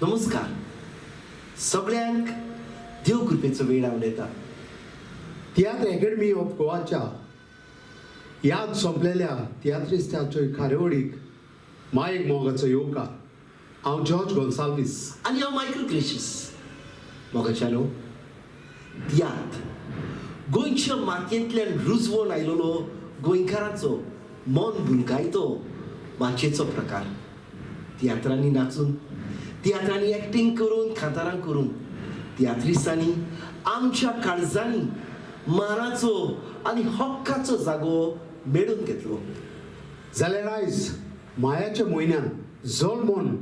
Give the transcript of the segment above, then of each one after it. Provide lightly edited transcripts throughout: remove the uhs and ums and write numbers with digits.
नमस्कार सगळ्यांक देव कृपेचो वेळ आवडयता. तियात्र अकॅडमी ऑफ गोवाच्या याद सोंपलेल्या तियात्रिस्ताच्यो कार्यावळीक मायक मोगाचो येवकार. हांव जॉर्ज गोन्साल्वीस आनी हांव मायकल ग्रेशीस. मोगाच्यानो, तियात्र गोंयच्या मातयेंतल्यान रुजवण आयलेलो गोंयकारांचो मन भुलकायतो माचयेचो प्रकार. तियात्रांनी नाचून, तियात्रांनी एक्टींग करून, कांतारां करून तियात्रिस्तांनी आमच्या काळजांनी मानाचो आनी हक्काचो जागो मेळून घेतलो. जाल्यार आयज मायाच्या म्हयन्यान जल्मोन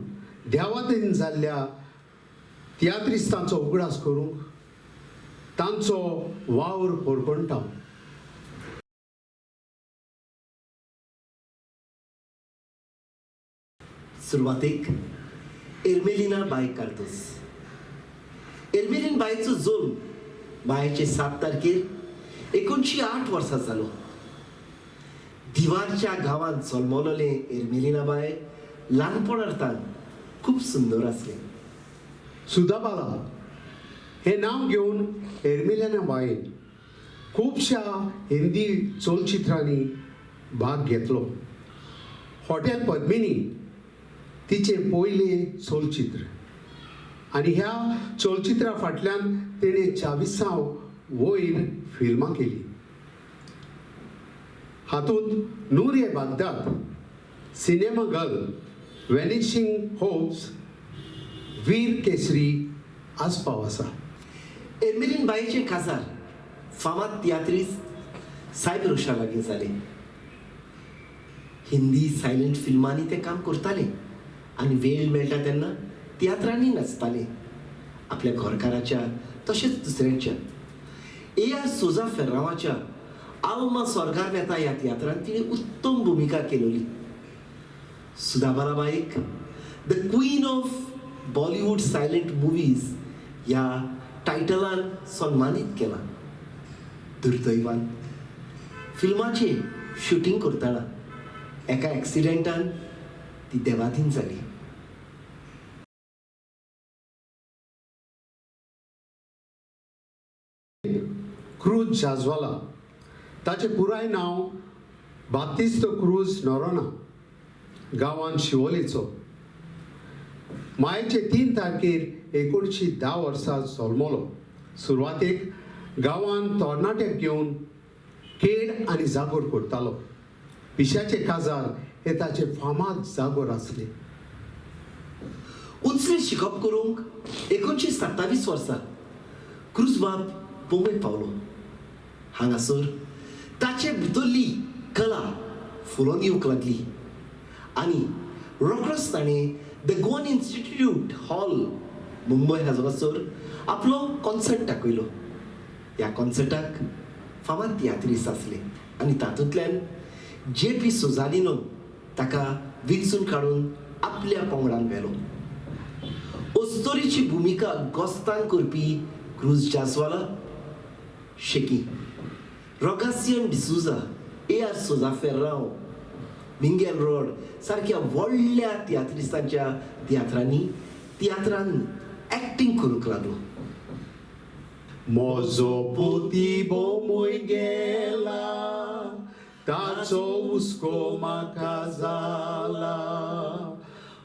देवादेन जाल्ल्या तियात्रिस्तांचो उगडास करूंक तांचो वावर होरकणटा. सुरवातेक एर्मेलिना बाय कार्दोस. एर्मेलीन बायचो जल्म मायाचे 7 तारखेर 1908 वर्सां जालो. दिवारच्या गांवांत जल्मलेलें एर्मेलिना बाय ल्हानपणार तान खूब सुंदर आसलें. सुदाबाला हे नांव घेवन एर्मेलिना बायन खुबश्या हिंदी चलचित्रांनी भाग घेतलो. हॉटेल पद्मिनी तिचें पयलें चलचित्र आनी ह्या चलचित्रा फाटल्यान तिणें 24 वयर फिल्मां केली. हातूंत Noor e Baghdad, cinema girl, vanishing hopes, Veer Kesari आस्पाव आसा. एर्मेलीन बायचें काजार फामाद तियात्रिस्त सायब रोशा लागीं जालें. हिंदी सायलंट फिल्मांनी ते काम करताले आनी वेळ मेळटा तेन्ना तियात्रांनी नाचताले आपल्या घरकाराच्या तशेंच दुसऱ्यांच्या. ए आर सोजा फेर्रांवाच्या आल्मा स्वर्गार वेता ह्या तियात्रांत तिणें उत्तम भुमिका केलोली. सुदाबाला bike the queen of Bollywood silent movies ह्या टायटलान सन्मानीत केला. दुर्दैवान फिल्माचें शुटींग करतना एका एक्सिडेंटान ती देवाधीन जाली. क्रूज जाजवाला ताचें पुराय नांव बातिस्त क्रूज नोरोना, गांवान शिवोलेचो. मायचे 3 तारखेर 1910 वर्सा जल्मलो. सुरवातेक गांवान तरणाट्याक घेवन खेळ आनी जागोर करतालो. पिशाचे काजार हे ताचे फामाद जागोर आसले. उंचलें शिकप करूंक 1927 वर्सा क्रूजबाब बोंबय पावलो. हांगासर ताचे भितरली कला फुलोन येवंक लागली आनी रोखडोच ताणें the Goan institute hall Mumbai हांगासर आपलो कॉन्सर्ट दाखयलो. ह्या कॉन्सर्टाक फामाद तियात्रिस्त आसले आनी तातूंतल्यान जे पी सोजालिनोन ताका विंचून काडून आपल्या पंगडान व्हेलो. अस्तोरीची भुमिका गोस्तान करपी क्रूज जासवाला शेकी, रोगासियन D'Souza, A R Souza Ferrao, Mingel road सारक्या व्हडल्या तियात्रिस्तांच्या तियात्रांनी तियात्रान एक्टींग करूंक लागलो. म्हजो पोती बोमय गेला ताचो हुस्को म्हाका जाला.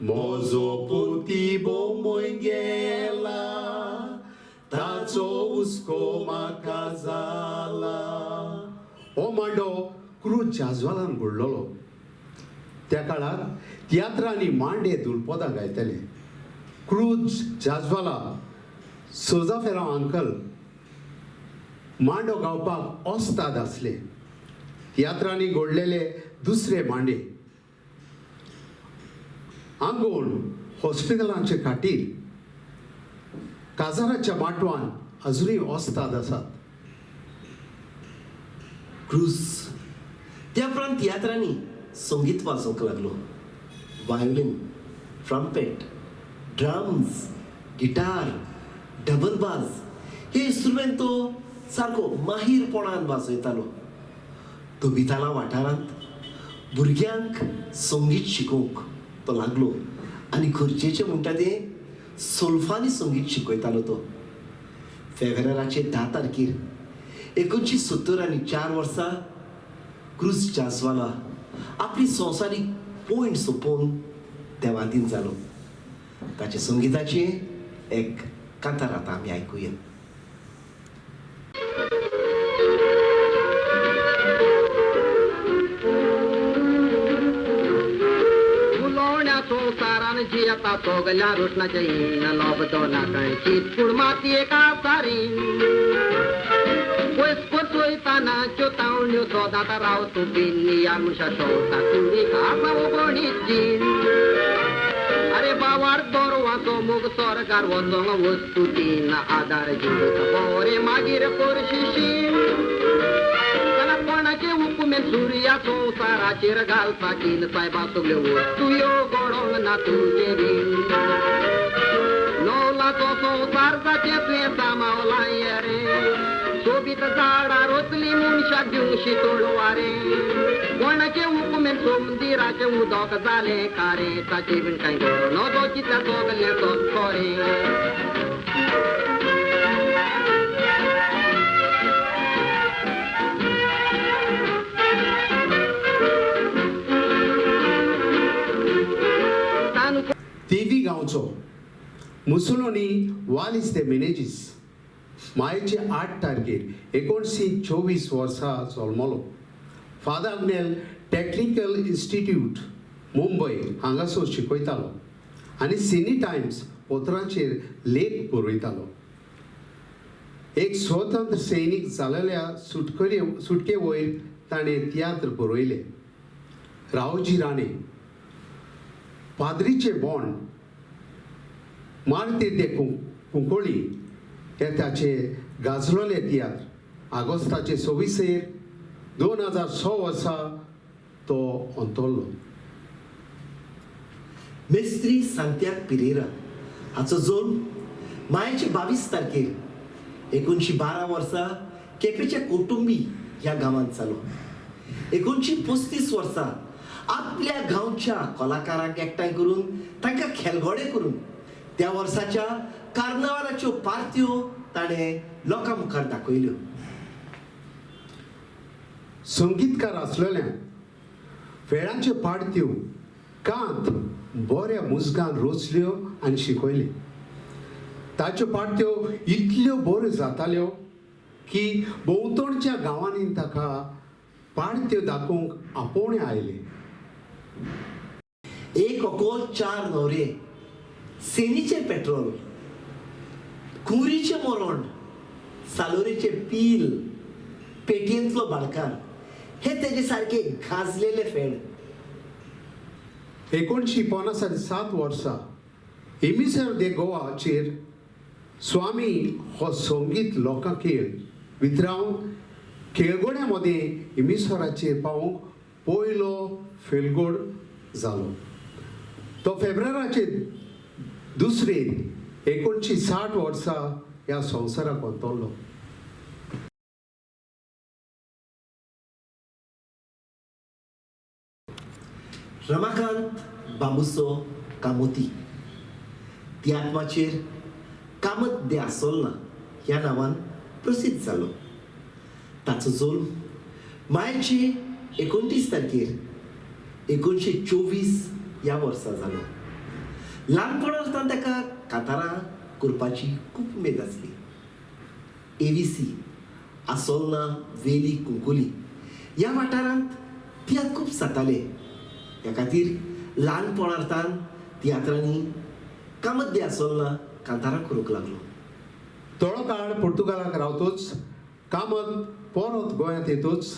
म्हजो पोती बोमय गेला ताचो हुस्को म्हाका जाला. हो मांडो क्रूज जाजवालान घडलेलो. त्या काळार तियात्रांनी मांडे दुलपदां गायताले. क्रूज जाजवाला सोजा फेरांव अंकल मांडो गावपाक ओस्ताद आसले. तियात्रांनी घडलेले दुसरे मांडे आंगोण हॉस्पिटलांचे खाटीर काजाराच्या माटवान अजुनूय ओस्ताद आसात. क्रूज त्या उपरांत तियात्रांनी संगीत वाजोवंक लागलो. Violin, trumpet, drums, guitar, double bass हे इन्स्ट्रुमेंट तो सारको माहीरपणान वाजयतालो. तोबिताला वाठारांत भुरग्यांक संगीत शिकोवंक तो लागलो आनी गरजेचें म्हणटा तें सोल्फानी संगीत शिकयतालो तो. फेब्रेराचे 10 तारखेर 1974 वर्सा क्रूज जासवाला आपली संवसारीक पयण सोंपोवन देवादीन जालो. ताचे संगिताचें एक कांतार आतां आमी आयकुया. फुलोवण्या संवसारान जियेता सगल्या रोशणाचें इन लोबतो ना कांय चीत पूण मातये कासारीन पयस परतोयताना त्यो तावण्यो सदांत राव तूं पिन्नी ह्या मनशा शोता कुडी खासा ओगणीत जीण. अरे बावार दरवाचो मोग सरकार वचोंक वस्तू तीन आदार जिवीत बरें मागीर करशी. कोणाचे हुकुमेन सुर्या संवसाराचेर घालपाचीन सायबा सगल्यो वस्तू ह्यो घडोवंक ना तुजें रीण. नवलाचो संवसार जाचें तुवें सामावलां रे सोबीत झाडां रोचली मनशाक दिवंक शितोळ वारें. कोणाचे हुकुमेन सोमदिराचें उदक जालें कारें ताचे बीन कांय नजो चिंतल्या सगलें खरें. तेवी गांवचो मुसोलोनी वालिस दे मिनेजीस मायचे 8 तारखेर 1924 वर्सा जल्मलो. Father Agnel technical institute Mumbai हांगासर शिकयतालो आनी सिनी टायम्स पत्राचेर लेख बरयतालो. एक स्वतंत्र सैनीक जालेल्या सुटके वयर ताणें तियात्र बरयले. रावजी राणे, पाद्रीचे बॉन्ड, मारते दे कुंकोळी हे ताचे गाजलोले तियात्र. आगोस्ताचे 26 2006 वर्सा तो अंतरलो. मेस्त्री सांत्याग पिरेरा हाचो जल्म मायाचे 22 तारखेर 1912 वर्सा केपेच्या कोटुंबी ह्या गांवांत जालो. 1935 वर्सा आपल्या गांवच्या कलाकारांक एकठांय करून तांकां खेलगडे करून त्या वर्साच्या कार्नावालाच्यो पार्ट्यो ताणें लोकां मुखार दाखयल्यो. संगीतकार आसलेल्या वेळांच्यो पार्ट्यो कांत बऱ्या मुजगान रोचल्यो आनी शिकयल्यो. ताच्यो पार्ट्यो इतल्यो बऱ्यो जाताल्यो की भोंवतणच्या गांवांनी ताका पार्ट्यो दाखोवंक आपोवणें आयलें. एक अकोल 4 न्हवरे, सेनीचें पेट्रोल, कुरीचें मरण, सालोरीचें पील, पेटयेंतलो बाळकार हे तेजे सारके गाजलेले फेड. 1957 वर्सा एमिसर दे गोवाचेर स्वामी हो संगीत लोकां खेळ वितरावन खेळगड्यां मदीं इमिसोराचेर पावोवंक पयलो फेलगोड जालो. तो फेब्रुवाराचे दुसरे 1960 वर्सा ह्या संवसाराक अंतरलो. रमाकांत बाबुसो कामोती तियात्राचेर कामत दे आसोलना ह्या नांवान प्रसिद्ध जालो. ताचो जल्म मायाचे 29 तारखेर 1924 ह्या वर्सा जालो. ल्हानपणांत आसतना ताका कांतारां करपाची खूब उमेद आसली. एवीसी, आसोलना, वेली, कुंकुली ह्या वाठारांत तियात्र खूब जाताले. त्या खातीर ल्हानपणांत तियात्रांनी कामत दे आसोलना कांतारां करूंक लागलो. थोडो काळ पुर्तुगालाक रावतोच कामत परत गोंयांत येतूच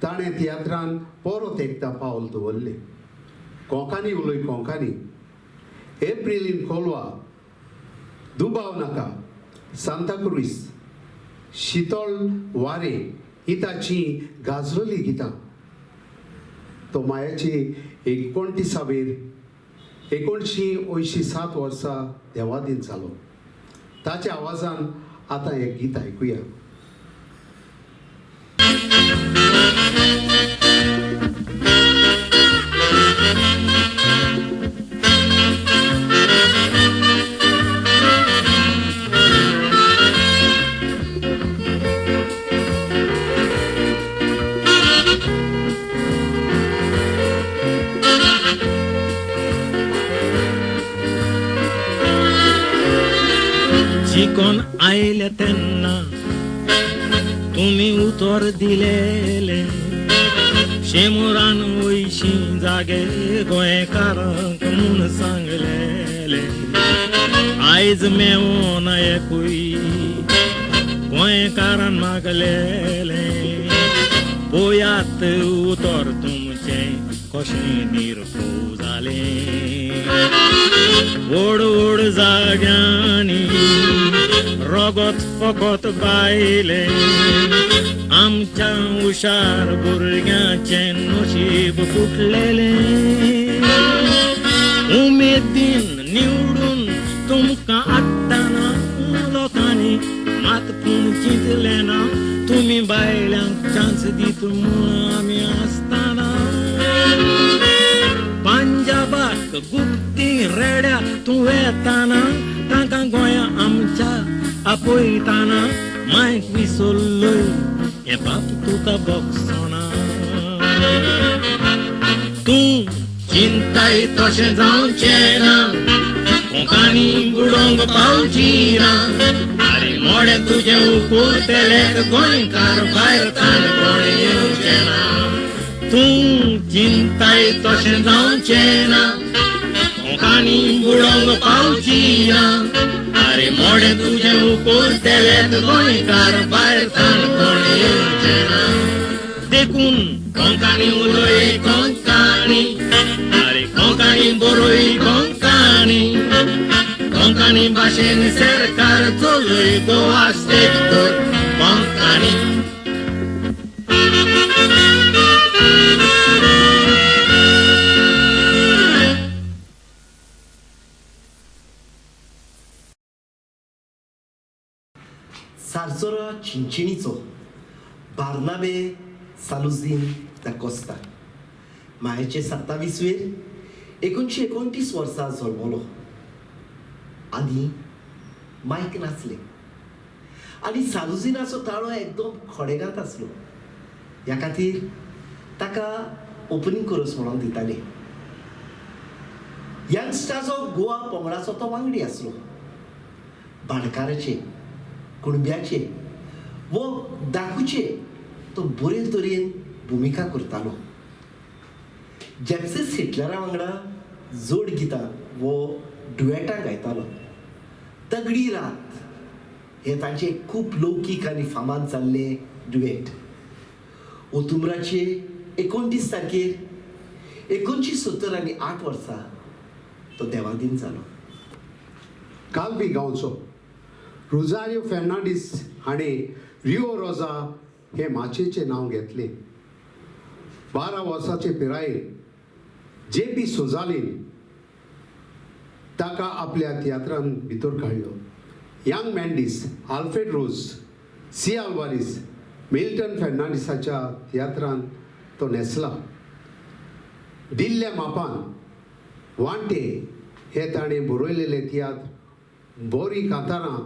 ताणें तियात्रान परत एकदां पावल दवरलें. कोंकानी उलय कोंकानी, एप्रील इन कोलवा, दुबाव नाका, सांताक्रूज, शितोळ वारें ही ताची गाजलोली गितां. तो मायाची 29 1987 वर्सा देवादीन जालो. ताच्या आवाजान आतां एक गीत आयकुया. शिकोन आयले तेन्ना तुमी उतर दिलेले शेमुरान वयशी जागे गोंयकारांक म्हूण सांगलेले आयज मेवना एकूय गोंयकारान मागलेले पोयात उतर तुमचें कशें निरपो जालें व्हड व्हड जाग्यांनी रगत फकत बायलें आमच्या हुशार भुरग्यांचें नशीब फुटलेलें उमेदीन निवडून तुमकां हाडटना लोकांनी मात पूण चिंतलें ना तुमी बायल्यांक चान्स दीत म्हूण आमी आसतना पंजाबाक गुप्ती रेड्या तूं वेताना तांकां गोंया आमच्या आपयताना मायक विसरलोय हें बाप तुका बगसना तूं चिंताय तशें जावचें ना कोंकणी बुडोवंक पावची ना आरे मोडें तुजें उखलतले गोंयकार भायर ताण कोण येवचें ना तूं चिंताय तशें जावचें ना कोंकणी बुडोवंक पावची ना आरे मोडें तुजें उखलतले गोंयकार भायर ताण कोण येवचें ना देखून कोंकणी उलय कोंकणी आरे कोंकणी बरोय कोंकणी कोंकणी भाशेन सरकार चलय गोवा स्टेट तर कोंकणी. सारजोरा चिंचिणीचो बार्नाबे सालुझीन दा कोस्ता मायचे 27 वेर 1929 वर्सा जल्मलो. आनी मायक नाचले आनी सालुझिनाचो ताळो एकदम खडेगांत आसलो. ह्या खातीर ताका ओपनींग कोरस म्हणून दिताले. यंगस्टाचो गोवा पंगडाचो तो वांगडी आसलो. भाटकाराचे कुणब्याचे वो दाखूचे तो बरे तरेन भुमिका करतालो. जेप्सिस हिटलरा वांगडा जोड गितां वो डुएटां गायतालो. तगडी रात हे तांचे खूब लौकीक आनी फामाद जाल्ले डुएट. ओतुम्राचे 29 तारखेर 1978 वर्सा तो देवादीन जालो. कालवी गांवचो रोजारियो फेर्नांडीस हाणें रिओ रोजा हें माचयेचें नांव घेतलें. 12 वर्साचे पिरायेर जे पी सोजालीन ताका आपल्या तियात्रान भितर काडलो. Young Mendes, Alfred Rose, C Alvares, Milton फेर्नांडीसाच्या तियात्रान तो न्हेसला. दिल्ल्या मापान वांटे हे ताणें बरयलेले तियात्र बोरी कांतारां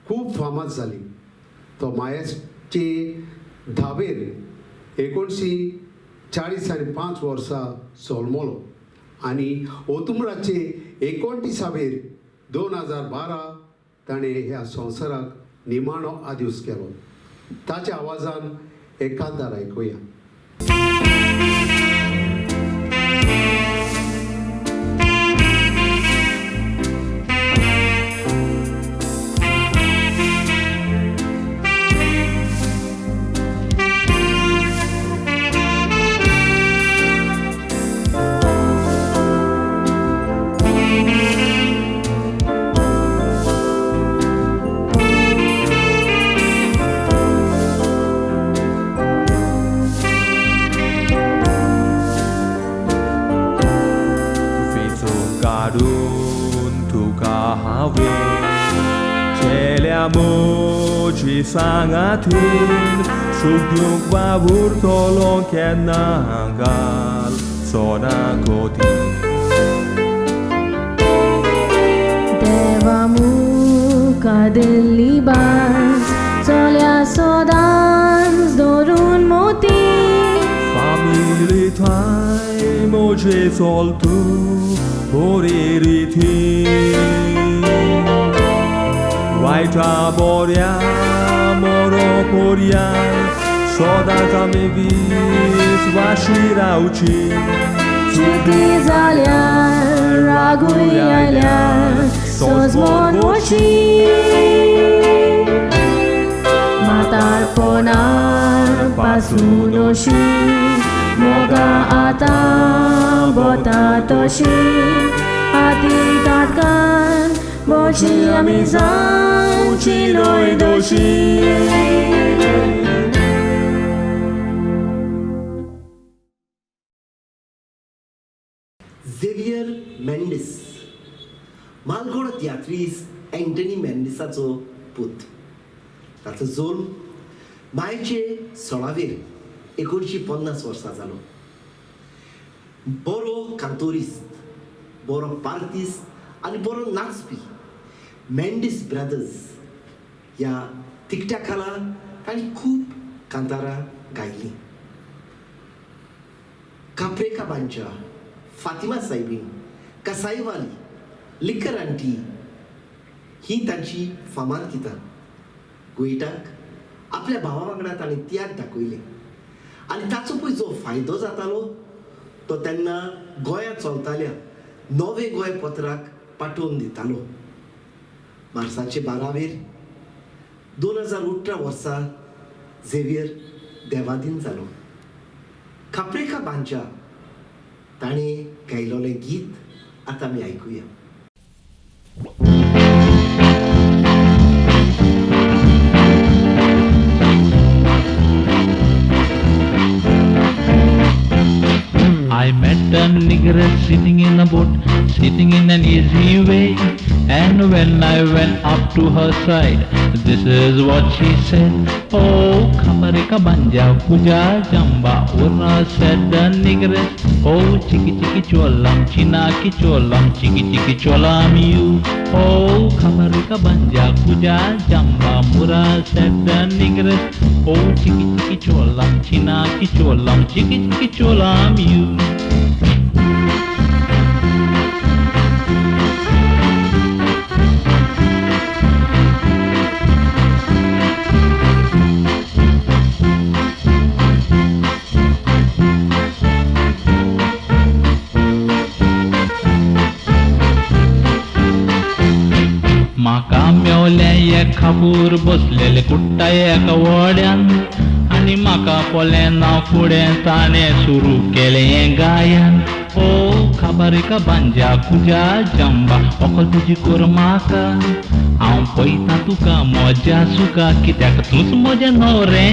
खूब फामाद जाली. तो मायेचे धावेर 1945 वर्सा जल्मलो आनी ओतुम्राचे 29 2012 ताणें ह्या संवसाराक निमाणो आदिवस केलो. ताच्या आवाजान एक कांतार आयकुया. म्हजी सांगातून सूख दिवंक वावुरतलो केन्ना घाल सोना कोती देवा मुखार दिल्ली भास चल्या सदांच धरून मोती फामिली ठांय म्हजे चल तूं बरे रिती. वायटा बोऱ्या मोरो पोरयान सदांच आमी विस्वाशी रावची. चुकी जाल्यार रागूय आयल्यार सोजमोन वची म्हातारपणार पासून अशी मोगा आतां बोता तशी आती काटकान बोची आमी जावची न्हय दोशी. झेवियर मेंडीस मालगोड तियात्रीस एंटनी मेंडीसाचो पूत. ताचो जल्म मायचे 16वेर 1950 वर्सां जालो. बरो कांतोरिस्त, बरो पार्तीस्त आनी बरो नाचपी मेंडीस ब्रदर्स ह्या तिकट्या खाला तांणी खूब कांतारां गायलीं. काप्रेका बांच्या, फातिमा सायबीन, कसाईवाली, लिकर आंटी ही तांची फामाद गितां. कुवेटाक आपल्या भावा वांगडा ताणें तियात्र दाखयले आनी ताचो पळय जो फायदो जातालो तो तेन्ना गोंयांत चलताल्या नवे गोंय पत्राक पाठोवन दितालो. मार्साचे 12वेर 2018 वर्सा झेवियर देवादीन जालो. खाप्रेखा बांच्या ताणें गायलोलें गीत आतां आमी आयकुया. I met a nigger sitting in a boat, sitting in an easy way. And when I went up to her side, this is what she said. Oh, kabareka banja, kuja jamba, ura said the nigger. Oh, chiki chiki cholam, china ki cholam, chiki chiki cholam you. Oh, kabareka banja, kuja jamba, mura said the nigger. Oh, chiki chiki cholam, china ki cholam, chiki chiki cholam you. म्हाका मेवलें एक खापूर बसलेलें कुट्टा एका व्हड्यान आनी म्हाका पोलें ना फुडें ताणें सुरू केलें हें गायन. ओ खाबरेका बांजा कुजा जंबा व्हंकल तुजी कर म्हाका, हांव पळयता तुका म्हज्या सुखा, कित्याक तूंच म्हजें न्हवरें.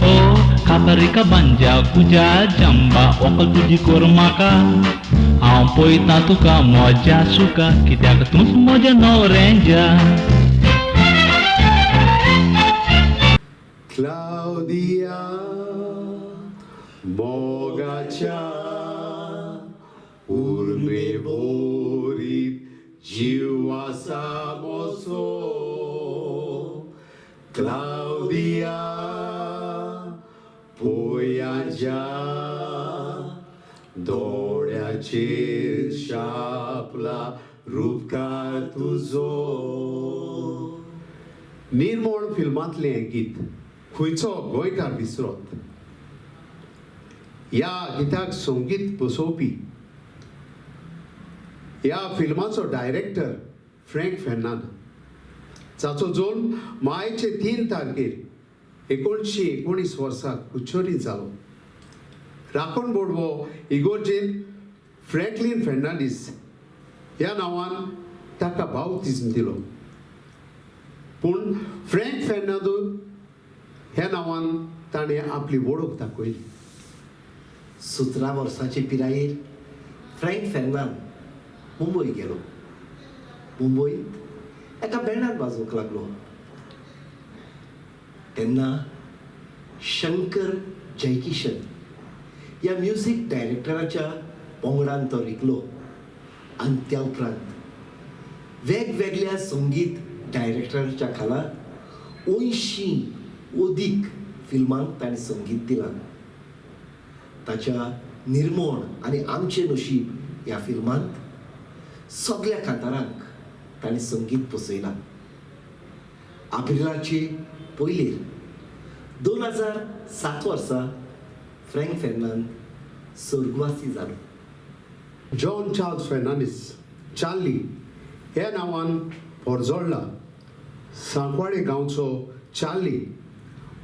ओ खाबरेका बांजा कुजा जंबा व्हंकल तुजी कर म्हाका, हांव पळयता तुका म्हज्या सुखा, कित्याक तूंच म्हजें न्हवरें. क्लाउदिया मोगाच्या उर्बे बोरीत जीव आसा मोसो. क्लाउदिया पोयाच्या दोळ्याचेर शापला रुपकार तुजो. निर्मोण फिल्मांतलें हें गीत खंयचो गोंयकार विसरत. ह्या गिताक संगीत बसोवपी ह्या फिल्माचो डायरेक्टर फ्रँक फेर्नांद, जाचो जल्म मायचे 3 तारखेर 1919 वर्सा कुचोरी जालो. राखण बोडवो इगोर्जेन फ्रँकलीन फेर्नांडीस ह्या नांवान ताका बावतिज्म दिलो, पूण फ्रँक फेर्नांदो ह्या नांवान ताणें आपली वळख दाखयली. 17 वर्सांचे पिरायेर फ्रँक फेर्नांद मुंबय गेलो. मुंबयत एका बँडान वाजोवंक लागलो. तेन्ना शंकर जयकिशन ह्या म्युजीक डायरेक्टराच्या पंगडान तो रिगलो आनी त्या उपरांत वेगवेगळ्या संगीत डायरेक्टराच्या खाला 80 अदीक फिल्मांक ताणें संगीत दिलां. ताच्या निर्मोण आनी आमचें नशीब ह्या फिल्मांत सगळ्या कांतारांक ताणें संगीत बसयलां. आप्रिलाचे पयलीर 2007 वर्सा फ्रँक फेर्नांद स्वर्गवासी जालो. जॉन चार्ल्स फेर्नांडीस चार्ली ह्या नांवान पोरजोळ्ळा. सांकवाळे गांवचो चार्ली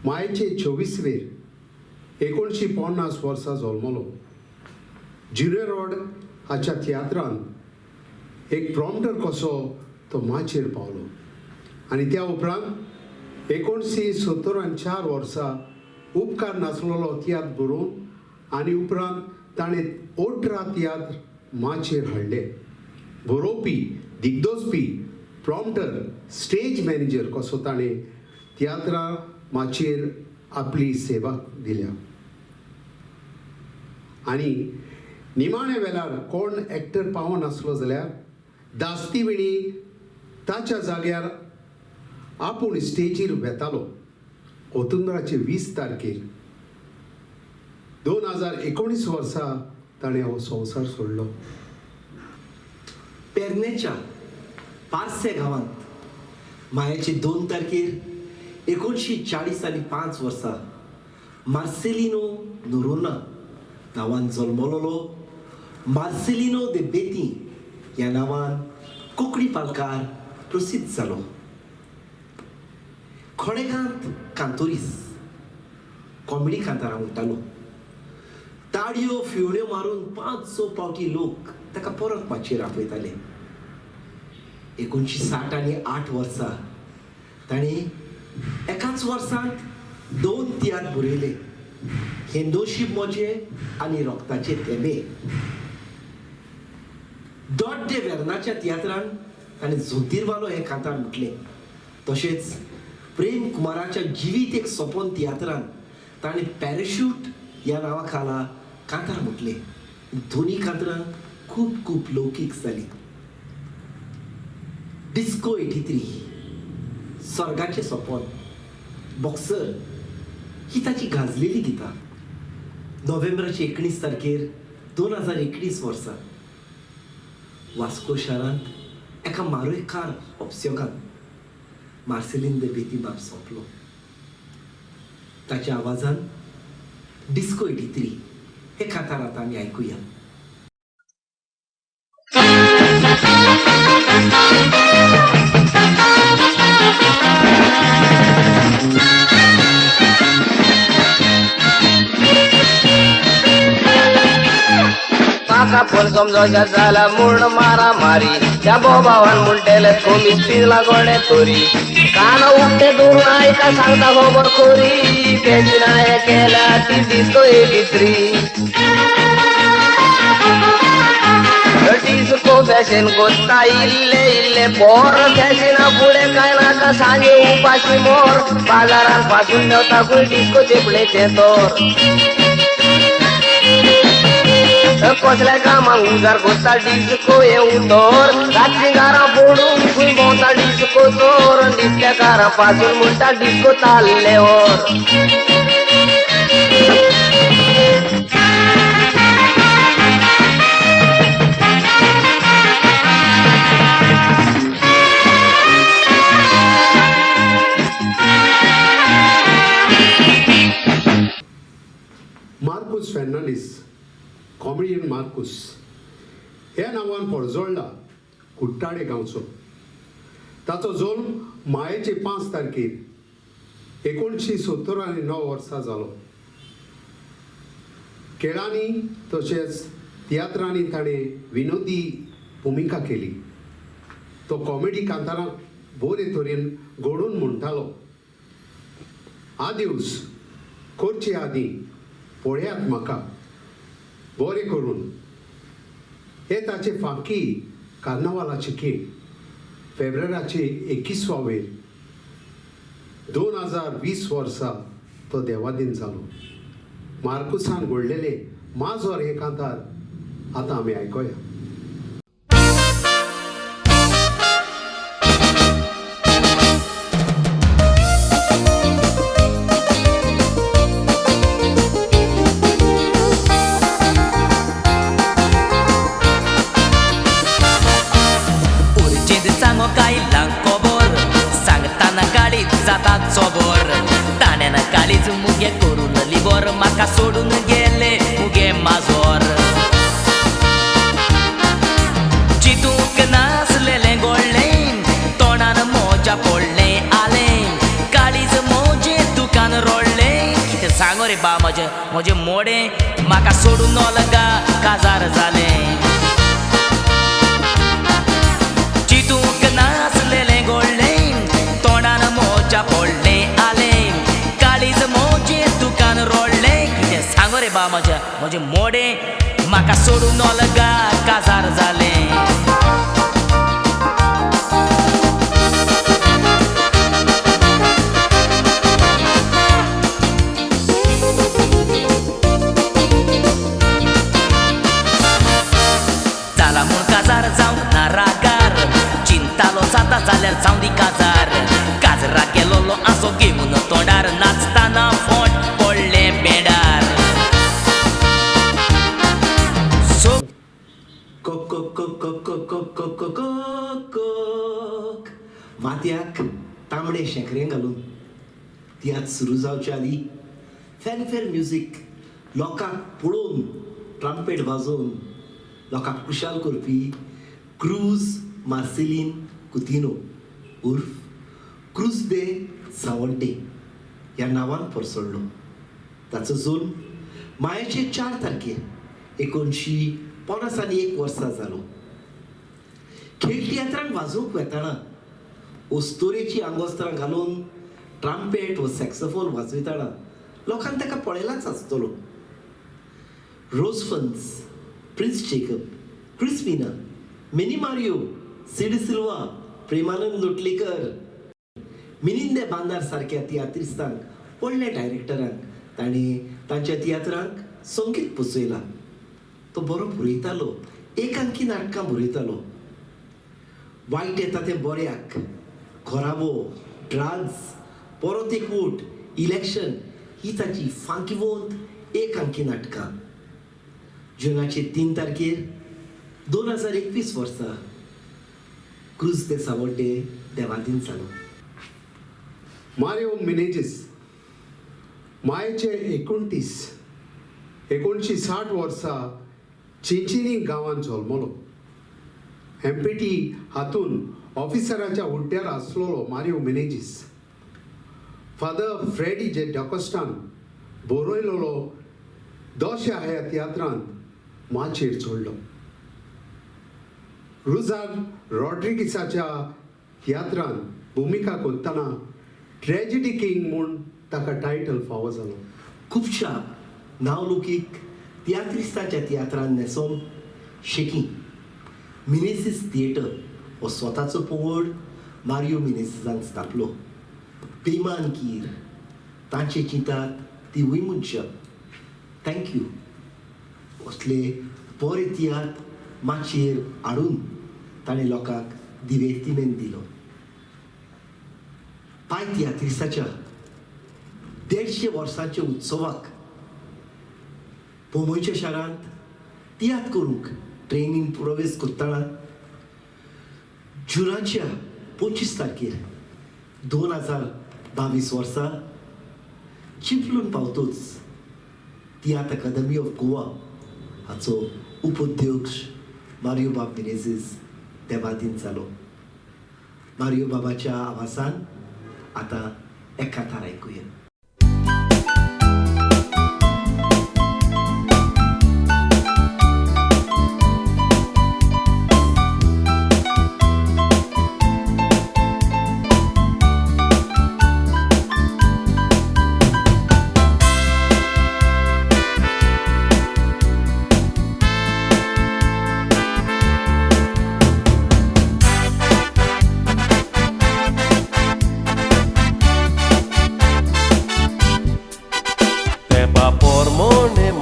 मायचे 24 वेर 1950 वर्सा जल्मलो. ज्युनियर रोड हाच्या तियात्रान एक प्रॉम्प्टर कसो तो माचयेर पावलो आनी त्या उपरांत 1974 वर्सा उपकार नासलेलो तियात्र बरोवन आनी उपरांत ताणें 18 तियात्र माचयेर हाडले. बरोवपी, दिग्दोसपी, प्रॉम्प्टर, स्टेज मॅनेजर कसो ताणें तियात्रा माचयेर आपली सेवा दिल्या. आनी निमाण्या वेळार कोण एक्टर पावनासलो जाल्यार दास्ती वेळी ताच्या जाग्यार आपूण स्टेजीर वेतालो. ऑक्टोबराचे 20 तारखेर 2019 वर्सा ताणें हो संवसार सोडलो. पेरनेच्या पार्से गांवांत मायाचे 2 तारखेर 1945 वर्सा मार्सेलिनो नोरोना नांवान जल्मलोलो मार्सेलिनो दे बेती ह्या नांवान कोंकणी पालकार प्रसिद्ध जालो. खडेगांत कांतोरीस कॉमेडी कांतारां म्हणटालो. ताळयो फिवण्यो मारून 5-6 पावटी लोक ताका परत माचयेर आपयताले. 1968 वर्सा ताणें एकाच वर्सांत 2 तियात्र बरयले, हेंदोशी मोजे आनी रोगताचे थेंबे. दोड्डे वेर्नाच्या तियात्रान ताणें जोतीरवालो हें कांतार म्हटलें. तशेंच प्रेम कुमाराच्या जिवीत एक सोपोन तियात्रान ताणें पॅराशूट ह्या नांवा खाला कांतार म्हटलें. दोनी कांतरां खूब खूब लौकीक जालीं. डिस्को 83, स्वर्गाचें सोपोन, बॉक्सर ही ताची गाजलेली गितां. नोव्हेंबराचे 19 तारखेर 2019 वर्सा वास्को शारांत एका मारोयकार अपस्योगान मार्सेलीन दे बेती बाब सोंपलो. ताच्या आवाजान डिस्को 83 हे कांतार आतां आमी आयकुया. म्हाका फोन समजोशा जाला म्हूण मारा मारी त्या बोबावान म्हणटेले कोमीस पिला गोडे तोरी कान उक्ते दवरून आयका सांगता खबर खोरी तेजी नाय केल्या ती डिस्को 83. डिस्को फॅशन कोत्ता इल्ले इल्ले पोर फॅशना फुडें काय नाका सांगे उपाशी मोर बाजारान पासून मेवता खूंय डिस्को चेपणेचें तोर कसल्या कामाक उजार कोत्ता डिस्को हें उतर रातची घरां पडून खंय भोंवता डिस्को चोर डिस्क्या कारां पासून म्हणटा डिस्को ताल्ले ओर. मार्कूस फेर्नांडीस, कॉमेडियन मार्कूस ह्या नांवान पोरजोळ्ळा कुट्टाळे गांवचो. ताचो जल्म मायेचे 5 तारखेर 1979 वर्सा जालो. खेळांनी तशेंच तियात्रांनी ताणें विनोदी भुमिका केली. तो कॉमेडी कांतारां बरे तरेन घडोवन म्हणटालो. आदिवस करचे आदीं पळयात म्हाका बरें करून हे ताचे फांकी कार्नावालाचे खेळ फेब्रुवाराचे 21 वेर 2020 वर्सा तो देवादीन जालो. मार्कुसान घडलेले माजोर हे कांतार आतां आमी आयकोया. उर्जेंत सांगो काय खबर सांगतना काळीज जाता चोबोर ताण्यान काळीज मुगे करून लिबोर म्हाका सोडून गेले मुगे माजोर चितूंक नासलेलें गोडलें तोंडान मोजा पडलें आलें काळीज मोजे दुकान रोडलें कितें सांगो रे बा म्हजें म्हजें मोडें म्हाका सोडून अलगा काजार जालें चितूंक नासलेलें गोडलें तोंडान मोजा पडलें आलें काळीज मोजें दुकान रोडलें कितें सांगो रे बा म्हजें म्हजें मोडें म्हाका सोडून अलगा काजार जालें. जाला म्हूण काजार जावंक ना रागार चिंतालो जाता जाल्यार जावं दी काजार काजरा केलोलो आसो घेवन तोंडार नाचतना फोट पडलें बेडार सो कोक कोक कोक कोक कोक कोक कोक कोक कोक माथ्याक तांबडे शेंकरें घालून तियात्र सुरू जावच्या आदीं फॅनफेर म्युजीक लोकांक पळोवन ट्रम्पेट वाजोवन लोकांक खुशाल करपी क्रूज मार्सेलीन कुतिनो उर्फ क्रूज दे सावड्डे ह्या नांवान परसडलो. ताचो जल्म मायाचे 4 तारखेर 1951 वर्सा जालो. खेळ तियात्रांक वाजोवंक वेताना अस्तोरेची आंगवस्त्रां घालून ट्राम्पेट व सॅक्सोफोन वाजयतना लोकान ताका पळयलाच आसतलो. Roseferns, Prince Jacob, Crispina, Mini Mario, Sid Silva, Premanand Lotlikar, मिनिंदे बांदार सारक्या तियात्रिस्तांक व्हडल्या डायरेक्टरांक ताणें तांच्या तियात्रांक संगीत पोचयलां. तो बरो बरयतालो, एकांकी नाटकां बरयतालो. वायट येता तें बऱ्याक, घराबो, ड्रग्स, परत एक वोट, इलेक्शन ही ताची फांकिवंत एकांकी नाटकां. जुनाचे 3 तारखेर 2021 वर्सा क्रूज दे सावड्डे देवादीन जालो. मारियो मिनेजीस मायचे 29 1960 वर्सा चिंचिनी गांवांत जल्मलो. एम पी टी हातून ऑफिसराच्या हुद्द्यार आसलेलो मारियो मिनेजीस फादर फ्रेडी जे डॉकोस्टान बरयलेलो दोशा ह्या तियात्रांत माचयेर चडलो. रुजार रॉड्रिगिसाच्या तियात्रांत भुमिका करतना ट्रेजिडी किंग म्हूण ताका टायटल फावो जालो. खुबश्या नांवलोकीक तियात्रिस्तांच्या तियात्रान न्हेसोवन शेकी मिनेसीस थिएटर हो स्वताचो पंगड मारियो मिनेसीसान स्थापलो. बेमान कीर तांचे चिंतात तिवूय मनशां. Thank you असले बरे तियात्र माचयेर हाडून ताणें लोकांक दिवेर्तिमेंत दिलो. पाय तियात्रिस्ताच्या 150 वर्सांच्या उत्सवाक मुंबयच्या शारांत तियात्र करूंक ट्रेनीन प्रवेश करतना जुनाच्या 25 तारखेर 2022 वर्सा चिपलून पावतोच तियात्र अकादमी ऑफ गोवा हाचो उपाध्यक्ष मारियो बाब मिनेजीस देवादीन जालो. मारियो बाबाच्या आवासान आतां एकातार आयकुया.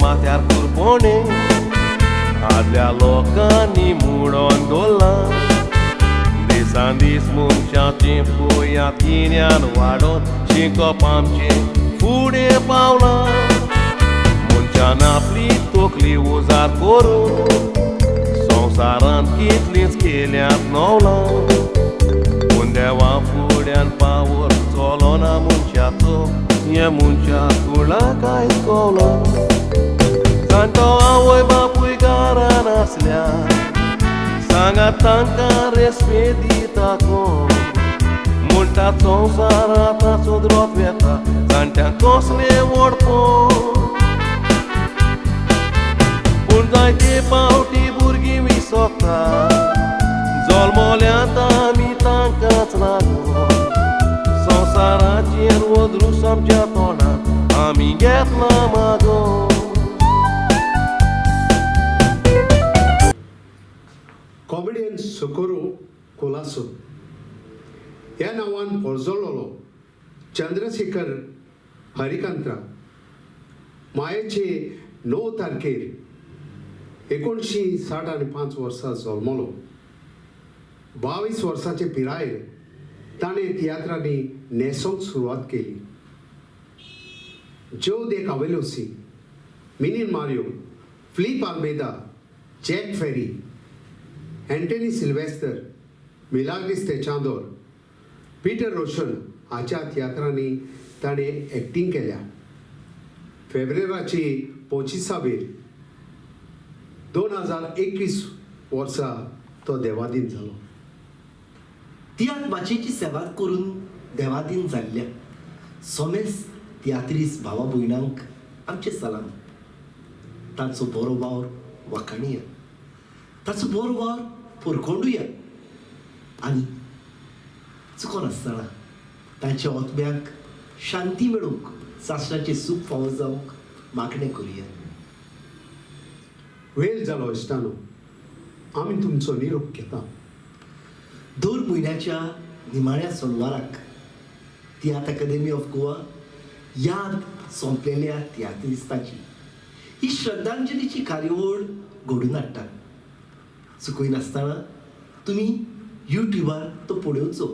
माथ्यार कुरपोणे आदल्या लोकांनी मुडोन दवरलां. दिसान दीस मनशाची पुयात गिन्यान वाडोवन शिकप आमचें फुडें पावलां. मनशान आपली तकली उजार करून संवसारांत कितलींच केल्यांत नवलां. पूण देवा फुड्यान पावर तुगे मनशा कुळा कांय कोवलो जाणटो आवय बापूय घरान आसल्या सांगा तांकां रेस्पेद दिता कोण म्हणटा संवसार आतां सुदरत वेता जाणट्यांक कसलें व्हडपण पूण जायते पावटी भुरगीं विसरता जल्मल्यात आमी तांकांच लागून संवसाराचेर वदरूस आमच्या तोंडात आमी घेतला मागोन. कॉमेडियन सोकोरो कोलासो ह्या नांवान पर्जळ्ळलो चंद्रशेखर हरिकांत्रा मायेचे 9 तारखेर 1965 वर्सा जल्मलो. 22 वर्साचे पिरायेर ताणें तियात्रांनी न्हेसोंक सुरवात केली. जो दे कावेलोसी, Minin Mario, Philip Almeida, Jack Ferry, Anthony Sylvester, Milagres तेचांदोर, Peter रोशन हाच्या तियात्रांनी ताणें एक्टींग केल्या. फेब्रेराची 25 2021 वर्सा तो देवादीन जालो. तियात्र माचयेची सेवा करून देवादीन जाल्ल्या सोमेस तियात्रीस भावा भयणांक आमचें सलाम. तांचो बरो वावर वाखाणुया, ताचो बरो वावर पुरकोंडुया आनी चुकोन आसतना तांच्या आत्म्याक शांती मेळूंक, सासणाचें सूख फावो जावंक मागणें करुया. वेळ जालो इश्टानो, आमी तुमचो निरोप घेता. दर म्हयन्याच्या निमाण्या सोनवाराक तियात्र अकादेमी ऑफ गोवा याद सोंपलेल्या तियात्रिस्तांची ही श्रद्धांजलीची कार्यावळ घडोवन हाडटा. चुकयनासतना तुमी युट्युबार तो पळोवचो.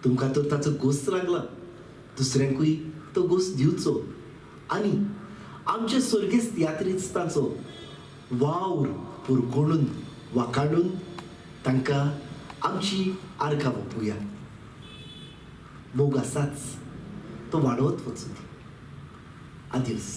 तुमकां तर ताचो गोस्त लागला, दुसऱ्यांकूय तो गोस्त दिवचो आनी आमच्या स्वर्गेस्त तियात्रिस्तांचो वावर पुरकोणून वाखाणून तांकां आमची आर्गां ओंपुया. मोग आसाच, तो वाडोवत वचूं दी. आदियोस.